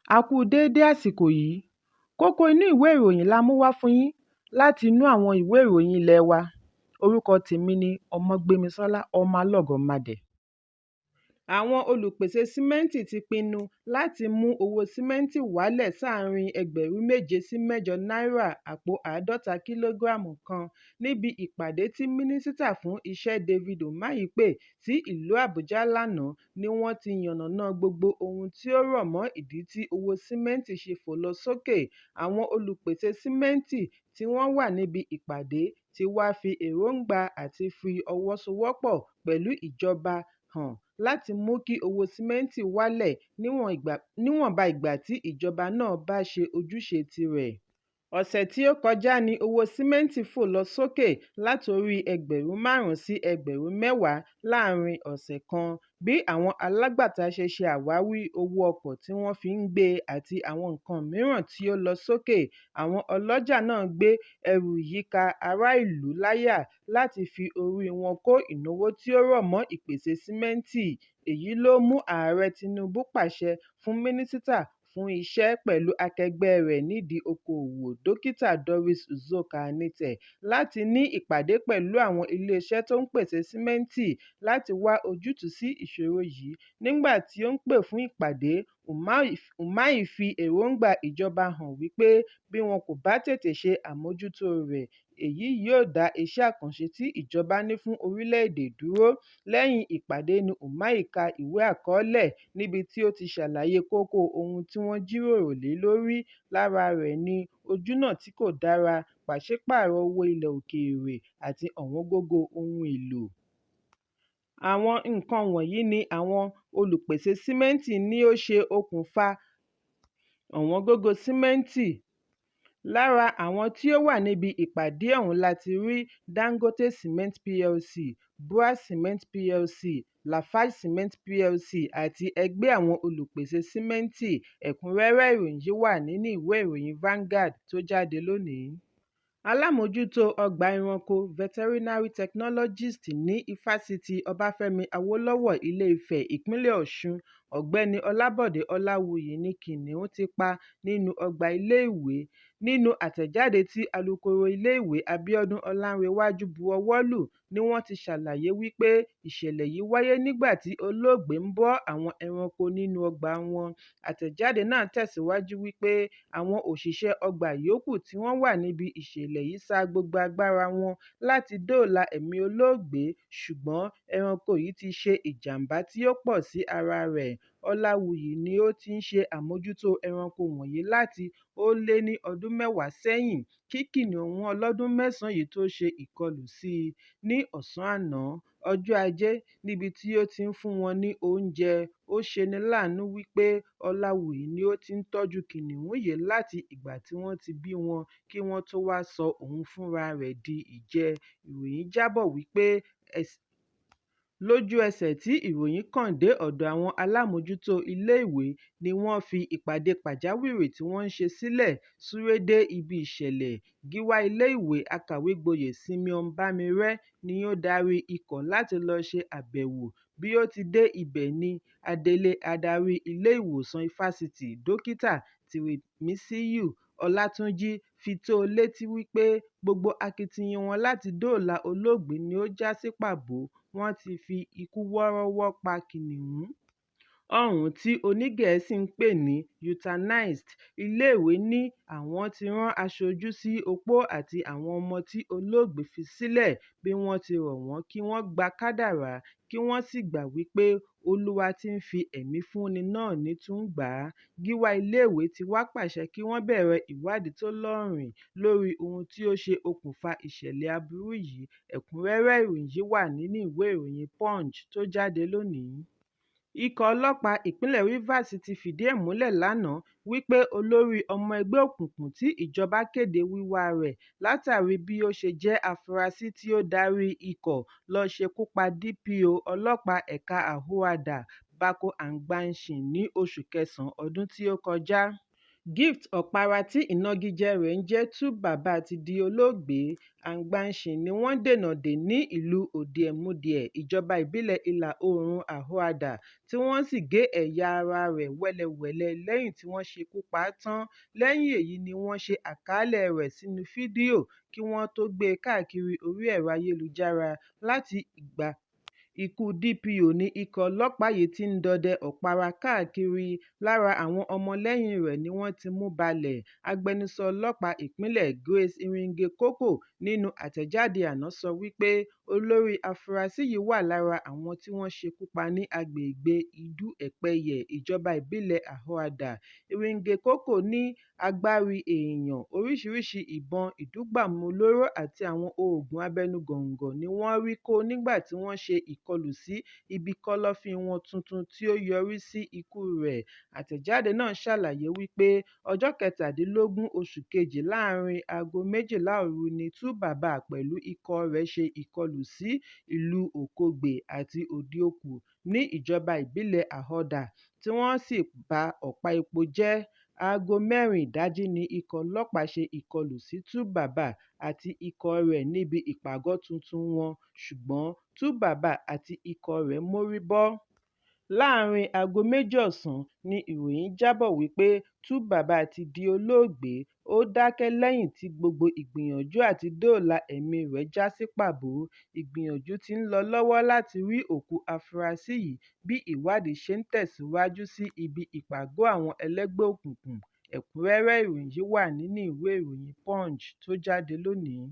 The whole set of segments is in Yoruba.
A kú u déédé àsìkò yìí. Kókó inú ìwé ìròyìn la mú wá fún yín láti inú àwọn ìwé ìròyìn ilé wa. Orúkọ tèmi ni Ọmọgbémisọ́lá ọmọ Alọ́gọ̀mádẹ. Àwọn olùpèsè símẹ́ǹtì ti pinnu láti mú owó símẹ́ǹtì wálẹ̀ sáàrin ẹgbẹ̀rún 7 sí 8 náírà àpò 50 kìlógíráàmù kan níbi ìpàdé tí Mínísítà fún Iṣẹ́ David Umahi pè sí ìlú Àbújá lánàá ni wọ́n ti yànnàná gbogbo ohun tí ó rọ̀ mọ́ ìdí tí owó símẹ́ǹtì ṣe fò lọ sókè. Àwọn olùpèsè símẹ́ǹtì tí wọ́n wà níbi ìpàdé ti wá fi èròńgbà àti fi ọwọ́ sowọ́pọ̀ pẹ̀lú ìjọba hàn láti mú kí owó símẹ́ǹtì wálẹ̀ níwọ̀nba ìgbà tí ìjọba náà bá ṣe ojúṣe tirẹ̀. Ọ̀sẹ̀ tí ó kọjá ní owó símẹ́ǹtì fò lọ sókè látorí ẹgbẹ̀rún 5 sí ẹgbẹ̀rún 10 láàrin ọ̀sẹ̀ kan, bí àwọn alágbàtà ṣe ṣe àwáwí owó ọkọ̀ tí wọ́n fi ń gbé e àti àwọn nǹkan mìíràn tí ó lọ sókè. Àwọn ọlọ́jà náà gbé ẹrù yìí ká ará ìlú láyà láti fi orí wọn kó ìnáwó tí ó rọ̀ mọ́ ìpèsè símẹ́ǹtì. Èyí ló mú Ààrẹ Tinubu pàṣẹ fún Mínísítà fún Iṣẹ́ pẹ̀lú akẹgbẹ́ rẹ̀ nídìí okò-òwò Dókítà Doris Uzoka-Anite láti ní ìpàdé pẹ̀lú àwọn iléeṣẹ́ tó ń pèsè símẹ́ǹtì láti wá ojútùú sí ìṣòro yìí. Nígbà tí ó ń pè fún ìpàdé, Umahi fi èròńgbà ìjọba hàn wípé bí wọn kò bá tètè ṣe àmójútó rẹ̀, èyí yóò dá iṣẹ́ àkànṣe tí ìjọba ní fún orílẹ̀-èdè dúró. Lẹ́yìn ìpàdé ní Umahi ka ìwé àkọọ́lẹ̀ níbi tí ó ti ṣàlàyé kókó ohun tí wọ́n jíròrò lé lórí. Lára rẹ̀ ni ojúnà tí kò dára, pàṣípààrọ̀ owó ilẹ̀ òkèèrè àti ọ̀wọ́ngógó ohun èlò. Àwọn nǹkan wọ̀nyí ni àwọn olùpèsè símẹ́ǹtì ní ó ṣe okùnfà ọ̀wọ́ngógó símẹ́ǹtì. Lára àwọn tí ó wà níbi ìpàdé ọ̀hún la ti rí Dangote Cement Plc, BUA Cement Plc, Lafarge Cement Plc àti Ẹgbẹ́ Àwọn Olùpèsè Símẹ́ǹtì. Ẹ̀kúnrẹ́rẹ́ ìròyìn yìí wà nínú ìwé ìròyìn Vanguard tó jáde lónìí. Alámòójútó ọgbà ẹranko Veterinary Technologist ní Ifásitì Ọbáfẹ́mi Awólọ́wọ̀, Ilé-Ifẹ̀, Ìpínlẹ̀ Ọ̀ṣun, Ọ̀gbẹ́ni Ọlábọ̀dé Ọláwuyì ní kìnìún ti pa nínú ọgbà iléèwé. Nínú àtẹ̀jáde tí alukoro iléèwé Abíọ́dún Ọlánrewájú bu ọwọ́ lù ní wọ́n ti ṣàlàyé wípé ìṣẹ̀lẹ̀ yìí wáyé nígbà tí olóògbé ń bọ́ àwọn ẹranko nínú ọgbà wọn. Àtẹ̀jáde náà tẹ̀síwájú wípé àwọn òṣìṣẹ́ ọgbà yòókù tí wọ́n wà níbi ìṣẹ̀lẹ̀ yìí sa gbogbo agbára wọn láti dóòlà ẹ̀mí olóògbé, ṣùgbọ́n ẹranko yìí ti ṣe ìjàm̀bá tí ó pọ̀ sí ara rẹ̀. Ọláwuyì ni ó ti ń ṣe àmójútó ẹranko wọ̀nyí láti ó lé ní ọdún 10 sẹ́yìn kí kìnìún ọlọ́dún 9 yìí tó ṣe ìkọlù sí i ní ọ̀sán àná, ọjọ́ Ajé, níbi tí ó ti ń fún wọn ní oúnjẹ. Ó ṣeni láàánú wípé Ọláwuyì ni ó ti ń tọ́jú kìnìún yìí láti ìgbà tí wọ́n ti bí wọn kí wọ́n tó wá sọ òun fúnra rẹ̀ di ìjẹ. Ìròyìn jábọ̀ wípé lójú ẹsẹ̀ tí ìròyìn kàn dé ọ̀dọ̀ àwọn alámòójútó iléèwé ni wọ́n fi ìpàdé pàjáwìrì tí wọ́n ń ṣe sílẹ̀ súré dé ibi ìṣẹ̀lẹ̀. Gíwá iléèwé Akàwégboyè Simeon Bámirẹ́ ni ó darí ikọ̀ láti lọ ṣe àbẹ̀wò. Bí ó ti dé ibẹ̀ ni adelé adarí ilé-ìwòsàn ifásitì, Dókítà Tìrìmísíyù Ọlátúnjí fi tó o létí wípé gbogbo akitiyan wọn láti dóòlà olóògbé ni ó já sí pàbó, wọ́n ti fi ikú wọ́rọ́wọ́ pa kìnìún ọ̀hún tí oníGẹ̀ẹ́sì ń pè ní euthanized. Iléèwé ní àwọn ti rán aṣojú sí opó àti àwọn ọmọ tí olóògbé fi sílẹ̀ bí wọ́n ti rọ̀ wọ́n kí wọ́n gba kádàrá kí wọ́n sì gbà wípé Olúwa tí ń fi ẹ̀mí fúnni náà ní tún ń gbà á. Gíwá iléèwé ti wá pàṣẹ kí wọ́n bẹ̀rẹ̀ ìwádìí tó lóòrìn lórí ohun tí ó ṣe okùnfà ìṣẹ̀lẹ̀ aburú yìí. Ẹ̀kúnrẹ́rẹ́ ìròyìn yìí wà nínú ìwé ìròyìn Punch tó jáde lónìí. Ikọ̀ ọlọ́pàá ìpínlẹ̀ Rivers ti fìdí ẹ̀ múlẹ̀ lánàá wípé olórí ọmọ ẹgbẹ́ òkùnkùn tí ìjọba kéde wíwá rẹ̀ látàrí bí ó ṣe jẹ́ afurasí tí ó darí ikọ̀ lọ ṣekú pa DPO ọlọ́pàá ẹ̀ka Ahoada Bako Angbanshin ní oṣù kẹsàn-án ọdún tí ó kọjá. Gift Okpara tí ìnagijẹ rẹ̀ ń jẹ́ 2Baba ti di olóògbé. Angbashi ni wọ́n dènà dè ní ìlú Odemudia, ìjọba ìbílẹ̀ Ìlà-Oòrùn Ahoada, tí wọ́n sì gé ẹ̀yà ara rẹ̀ wẹ́lẹwẹ̀lẹ lẹ́yìn tí wọ́n ṣekú pa á tán. Lẹ́yìn èyí ni wọ́n ṣe àkàálẹ̀ rẹ̀ sínú fídíò kí wọ́n tó gbé e káàkiri orí ẹ̀rọ ayélujára. Láti ìgbà ikú DPO ni ikọ̀ ọlọ́pàá yìí ti ń dọdẹ Okpara káàkiri. Lára àwọn ọmọlẹ́yìn rẹ̀ ni wọ́n ti mú balẹ̀. Agbẹnusọ ọlọ́pàá ìpínlẹ̀ Grace Iringe-Koko nínú àtẹ̀jáde àná sọ wípé olórí afurasí yìí wà lára àwọn tí wọ́n ṣekú pa ní agbègbè Idu-Ekpeye, ìjọba ìbílẹ̀ Ahoada. Iringe-Koko ní agbárí èèyàn, oríṣiríṣi ìbọn ìdúgbàmù olóró àti àwọn oògùn abẹnugọ̀ńgọ̀ ni wọ́n rí kó nígbà tí wọ́n ṣe ìkọlù sí ibi kọ́lọ́fín wọn tuntun tí ó yọrí sí ikú rẹ̀. Àtẹ̀jáde náà ṣàlàyé wípé ọjọ́ 17 oṣù kejì láàárín aago 12 òru ni 2Baba pẹ̀lú ikọ̀ rẹ̀ ṣe ìkọlù sí ìlú Okogbe àti Odi-Okwu ní ìjọba ìbílẹ̀ Ahoada tí wọ́n sì ba ọ̀pá epo jẹ́. Aago 4 ìdájí ni ikọ̀ ọlọ́pàá ṣe ìkọlù sí 2Baba àti ikọ̀ rẹ̀ níbi ìpàgọ́ tuntun wọn, ṣùgbọ́n 2Baba àti ikọ̀ rẹ̀ mórí bọ́. Láàárín aago 2 ọ̀sán ni ìròyìn jábọ̀ wípé 2Baba ti di olóògbé, ó dákẹ́ lẹ́yìn tí gbogbo ìgbìyànjú àti dóòlà ẹ̀míi rẹ̀ já sí pàbó. Ìgbìyànjú ti ń lọ lọ́wọ́ láti rí òkú afurasí yìí bí ìwádìí ṣe ń tẹ̀síwájú sí ibi ìpàgọ́ àwọn ẹlẹ́gbẹ́ òkùnkùn. Ẹ̀kúnrẹ́rẹ́ ìròyìn yìí wà nínú ìwé ìròyìn Punch tó jáde lónìí.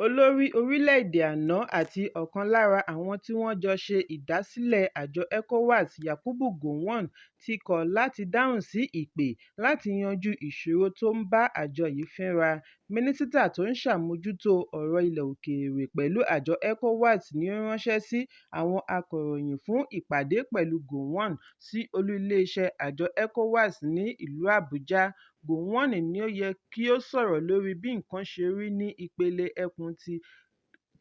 Olórí orílẹ̀-èdè àná àti ọ̀kan lára àwọn tí wọ́n jọ ṣe ìdásílẹ̀ àjọ ECOWAS, Yakubu Gowon, ti kọ̀ láti dáhùn sí ìpè láti yanjú ìṣòro tó ń bá àjọ yìí fínra. Mínísítà tó ń ṣàmójútó ọ̀rọ̀ ilẹ̀ òkèèrè pẹ̀lú àjọ ECOWAS ní ó ránṣẹ́ sí àwọn akọ̀ròyìn fún ìpàdé pẹ̀lú Gowon sí olú iléeṣẹ́ àjọ ECOWAS ní ìlú Àbújá. Gowon ní ó yẹ kí ó sọ̀rọ̀ lórí bí nǹkan ṣe rí ní ìpele ẹkùn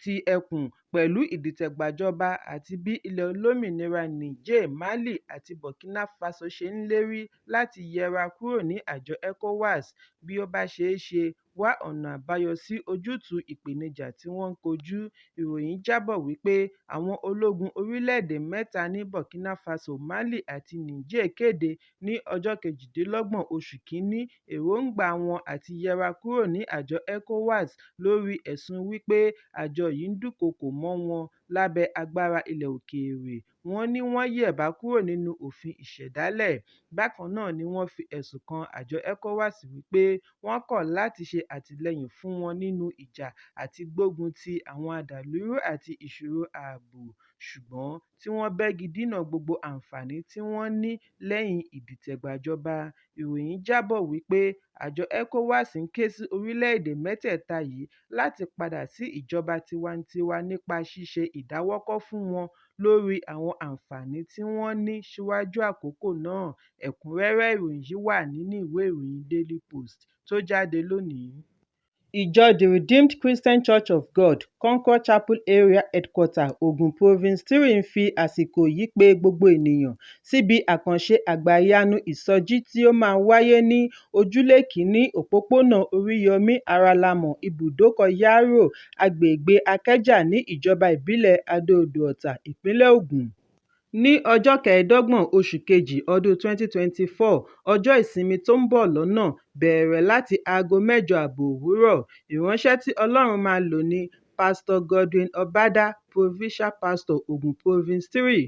ti ẹkùn pẹ̀lú ìdìtẹ̀gbàjọba àti bí ilẹ̀ olómìnira Niger, Mali àti Burkina Faso ṣe ń lérí láti yẹra kúrò ní àjọ ECOWAS, bí ó bá ṣeé ṣe, wá ọ̀nà àbáyọ sí ojútùú ìpèníjà tí wọ́n ń kojú. Ìròyìn jábọ̀ wípé àwọn ológun orílẹ̀-èdè mẹ́ta ní Burkina Faso, Mali àti Niger kéde ní ọjọ́ 28 oṣù kìíní èròńgbà wọn àti yẹra kúrò ní àjọ ECOWAS lórí ẹ̀sùn wípé àjọ yìí ń dúnkòokò mọ́ wọn lábẹ́ agbára ilẹ̀ òkèèrè, wọ́n ní wọ́n yẹ̀bá kúrò nínú òfin ìṣẹ̀dálẹ̀. Bákan náà ni wọ́n fi ẹ̀sùn kan àjọ ECOWAS wípé wọ́n kọ̀ láti ṣe àtìlẹ́yìn fún wọn nínú ìjà àti gbógun ti àwọn adàlúrú àti ìṣòro ààbò, ṣùgbọ́n tí wọ́n bẹ́gi dínà gbogbo àǹfààní tí wọ́n ní lẹ́yìn ìdìtẹ̀gbàjọba. Ìròyìn jábọ̀ wípé àjọ ECOWAS ń ké sí orílẹ̀-èdè mẹ́tẹ̀ẹ̀ta yìí láti padà sí ìjọba tiwantiwa nípa ṣíṣe ìdáwọ́kọ̀ fún wọn lórí àwọn àǹfààní tí wọ́n ní síwájú àkókò náà. Ẹ̀kúnrẹ́rẹ́ ìròyìn yìí wà nínú ìwé ìròyìn Daily Post tó jáde lónìí. Ìjọ The Redeemed Christian Church of God, Concord Chapel Area Headquarter, Ogun Province III ń fi àsìkò yìí pe gbogbo ènìyàn síbi àkànṣe àgbàyanu ìsọjí tí ó máa wáyé ní Ojúlé 1, Òpópónà Oríyọmí Àràlámọ̀, Ibùdókọ̀ Yaro, Agbègbè Ìkẹjà ní Ìjọba Ìbílẹ̀ Adó-Odò Ọ̀tà, Ìpínlẹ̀ Ògùn. Ní ọjọ́ 25 oṣù kejì ọdún 2024, ọjọ́ ìsinmi tó ń bọ̀ lọ́nà, bẹ̀rẹ̀ láti aago 8:30 òwúrọ̀. Ìránṣẹ́ tí Ọlọ́run máa lò ní Pastor Godwin Obada, Provincial Pastor, Ogun Province III.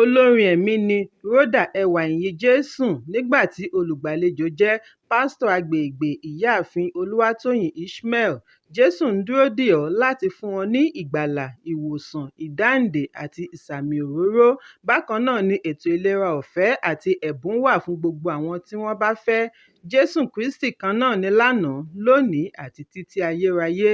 Olórin ẹ̀mí ni Rhoda Ẹwàìyìn Jésù nígbà tí olùgbàlejò jẹ́ Pásítọ̀ Agbègbè Ìyáàfin Olúwatóyìn Ishmael. Jésù ń dúró dè ọ́ láti fún ọ ní ìgbàlà, ìwòsàn, ìdáǹdè àti ìsàmì òróró. Bákan náà ni ètò ìlera ọ̀fẹ́ àti ẹ̀bùn wà fún gbogbo àwọn tí wọ́n bá fẹ́. Jésù Kristì kan náà ni lánàá, lónìí àti títí ayérayé.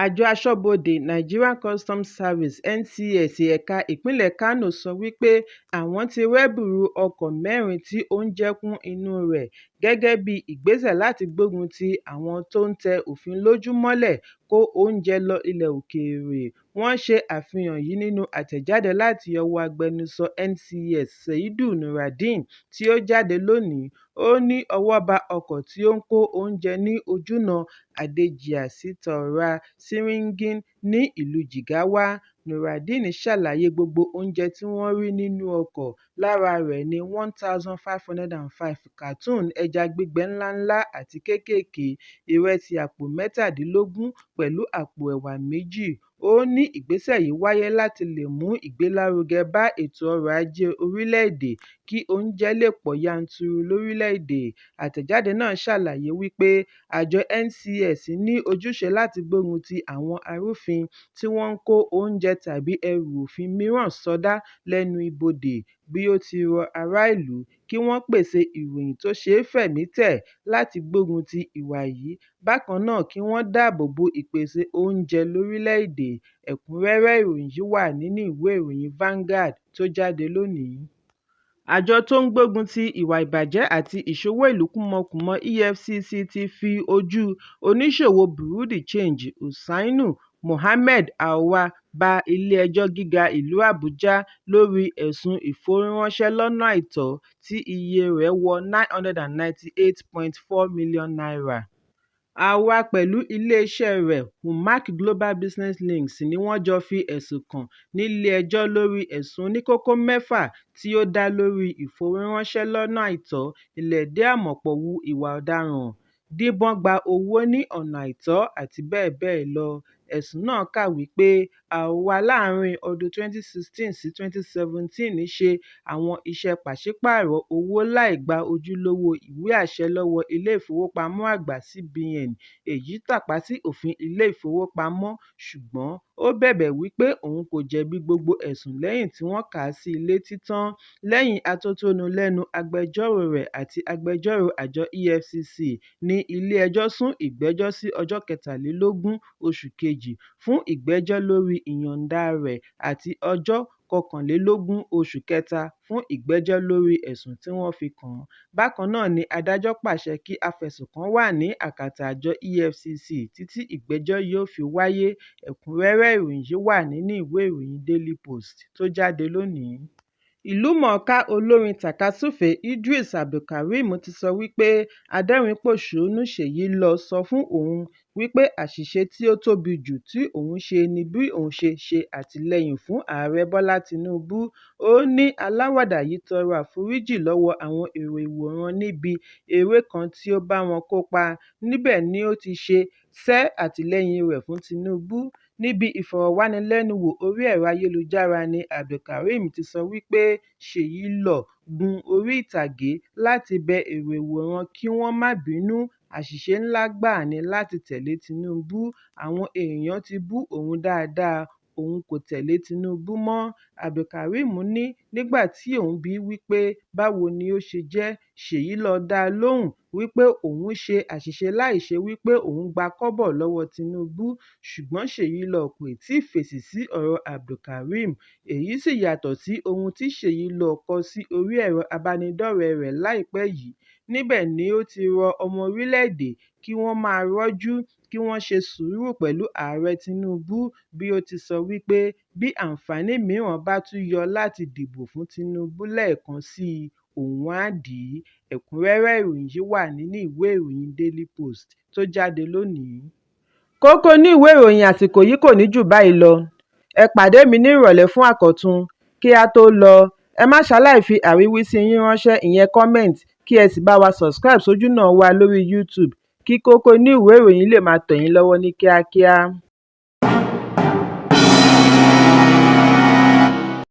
Àjọ Aṣọ́bodè Nigerian Customs Service (NCS) ẹ̀ka ìpínlẹ̀ Kánò sọ wípé àwọn ti rẹ́bùrú ọkọ̀ mẹ́rin tí oúnjẹ kún inúu rẹ̀ gẹ́gẹ́ bí ìgbésẹ̀ láti gbógun ti àwọn tó ń tẹ òfin lójú mọ́lẹ̀ kó oúnjẹ lọ ilẹ̀ òkèèrè. Wọ́n ṣe àfihàn yìí nínú àtẹ̀jáde láti ọwọ́ agbẹnusọ NCS Seidu Nureddin tí ó jáde lónìí. Ó ní ọwọ́ ba ọkọ̀ tí ó ń kó oúnjẹ ní ojúnà Hadejia sí Taura, Spiringin ní ìlú Jigawa. Nuraddin ṣàlàyé gbogbo oúnjẹ tí wọ́n rí nínú ọkọ̀. Lára rẹ̀ ni 1,505 kàtún-ùn ẹja gbígbẹ ńláńlá àti kéékèèké, ìrẹsì àpò 17 pẹ̀lú àpò ẹ̀wà méjì. Ó ní ìgbésẹ̀ yìí wáyé láti lè mú ìgbélárugẹ bá ètò ọrọ̀ ajé orílẹ̀-èdè kí oúnjẹ lè pọ̀ yanturu lórílẹ̀-èdè. Àtẹ̀jáde náà ṣàlàyé wípé àjọ NCS ní ojúṣe láti gbógun ti àwọn arúfin tí wọ́n ń kó oúnjẹ tàbí ẹrù òfin mìíràn sọdá lẹ́nu ibodè, bí ó ti rọ ará ìlú kí wọ́n pèsè ìròyìn tó ṣe é fẹ̀mí tẹ̀ láti gbógun ti ìwà yìí, bákan náà kí wọ́n dáàbò bo ìpèsè oúnjẹ lórílẹ̀-èdè. Ẹ̀kúnrẹ́rẹ́ ìròyìn yìí wà nínú ìwé ìròyìn Vanguard tó jáde lónìí. Àjọ tó ń gbógun ti ìwà ìbàjẹ́ àti ìṣowó ìlú kúmọkùmọ EFCC ti fi ojú oníṣòwò Bureau de Change Hussainu Mohammed Auwal ba ilé-ẹjọ́ gíga ìlú Àbújá lórí ẹ̀sùn ìfowóránṣẹ́ lọ́nà àìtọ́ tí iye rẹ̀ wọ N998.4 mílíọ̀nù. Auwal pẹ̀lú ilé-iṣẹ́ rẹ̀ Umaq Global Business Links ni wọ́n jọ fi ẹ̀sùn kàn nílé ẹjọ́ lórí ẹ̀sùn oníkókó mẹ́fà tí ó dá lórí ìfowóránṣẹ́ lọ́nà àìtọ́, ìlẹ̀dí-àmọ̀pọ̀ hu ìwà ọ̀daràn, díbọ́n gba owó ní ọ̀nà àìtọ́ àti bẹ́ẹ̀ bẹ́ẹ̀ lọ. Ẹ̀sùn náà kà wípé Auwal láàárín ọdún 2016 sí 2017 ṣe àwọn iṣẹ́ pàṣípààrọ̀ owó láì gba ojúlówó ìwé àṣẹ lọ́wọ́ Ilé-ìfowópamọ́ Àgbà CBN, èyí tàpá sí òfin ilé ìfowópamọ́, ṣùgbọ́n ó bẹ̀bẹ̀ wípé òun kò jẹ̀bi gbogbo ẹ̀sùn lẹ́yìn tí wọ́n kà á sí i létí tán. Lẹ́yìn atótónu lẹ́nu agbẹjọ́rò rẹ̀ àti agbẹjọ́rò àjọ EFCC ní ilé-ẹjọ́ sún ìgbẹ́jọ́ sí ọjọ́ 23 oṣù kejì fún ìgbẹ́jọ́ lórí ìyọ̀ǹda rẹ̀ àti ọjọ́ 21 oṣù kẹta fún ìgbẹ́jọ́ lórí ẹ̀sùn tí wọ́n fi kàn án. Bákan náà ni adájọ́ pàṣẹ kí afẹ̀sùnkàn wà ní àkàtà àjọ EFCC títí ìgbẹ́jọ́ yóò fi wáyé. Ẹ̀kúnrẹ́rẹ́ ìròyìn yìí wà nínú ìwé ìròyìn Daily Post tó jáde lónìí. Ìlúmọ̀ọ́ká olórin tàkasúfèé Idris Abdulkareem ti sọ wípé adẹ́rìnínpòṣónú Seyi Law sọ fún òun wípé àṣìṣe tí ó tóbi jù tí òun ṣe ni bí òun ṣe ṣe àtìlẹ́yìn fún Ààrẹ Bọ́lá Tinubu. Ó ní aláwàdà yìí tọrọ àforíjì lọ́wọ́ àwọn èrò ìwòran níbi eré kan tí ó bá wọn kópa, níbẹ̀ ni ó ti ṣe sẹ́ àtìlẹ́yìn rẹ̀ fún Tinubu. Níbi ìfọ̀rọ̀wánilẹ́nuwò orí ẹ̀rọ ayélujára ní Abdulkareem ti sọ wípé Seyi Law gun orí ìtàgé láti bẹ èrò ìwòrán kí wọ́n má bínú, àṣìṣe ńlá gbáà ni láti tẹ̀lé Tinubu, àwọn èèyàn ti bú òun dáadáa, òun kò tẹ̀lé Tinubu mọ́. Abdulkareem ní nígbà tí òun bíi wípé báwo ni ó ṣe jẹ́, Seyi Law dá a lóhùn wípé òun ṣe àṣìṣe láì ṣe wípé òun gba kọ́bọ̀ lọ́wọ́ Tinubu, ṣùgbọ́n Seyi Law kò tíì fèsì sí ọ̀rọ̀ Abdulkareem. Èyí sì yàtọ̀ sí ohun tí Seyi Law kọ sí orí ẹ̀rọ ìbánidọ́rẹ̀ẹ́ rẹ̀ láìpẹ́ yìí. Níbẹ̀ ni ó ti rọ ọmọ orílẹ̀-èdè kí wọ́n máa rọ́jú kí wọ́n ṣe sùúrù pẹ̀lú Ààrẹ Tinubu bí ó ti sọ wípé bí àǹfààní mìíràn bá tún yọ láti dìbò fún Tinubu lẹ́ẹ̀kan sí i, òun á dì í. Ẹ̀kúnrẹ́rẹ́ ìròyìn yìí wà nínú ìwé ìròyìn Daily Post tó jáde lónìí. Kókó inú ìwé ìròyìn àsìkò yìí kò ní jù báyìí lọ. Ẹ pàdé mi ní ìrọ̀lẹ́ fún àkọ́tún. Kí á tó lọ, ẹ má ṣaláì fi àríwísí yín ránṣẹ́ ìyẹn comment kí ẹ sì bá wa subscribe sójúnà wa lórí YouTube kí kókó inú ìwé ìròyìn lè máa tẹ̀ yín lọ́wọ́ ní kíákíá.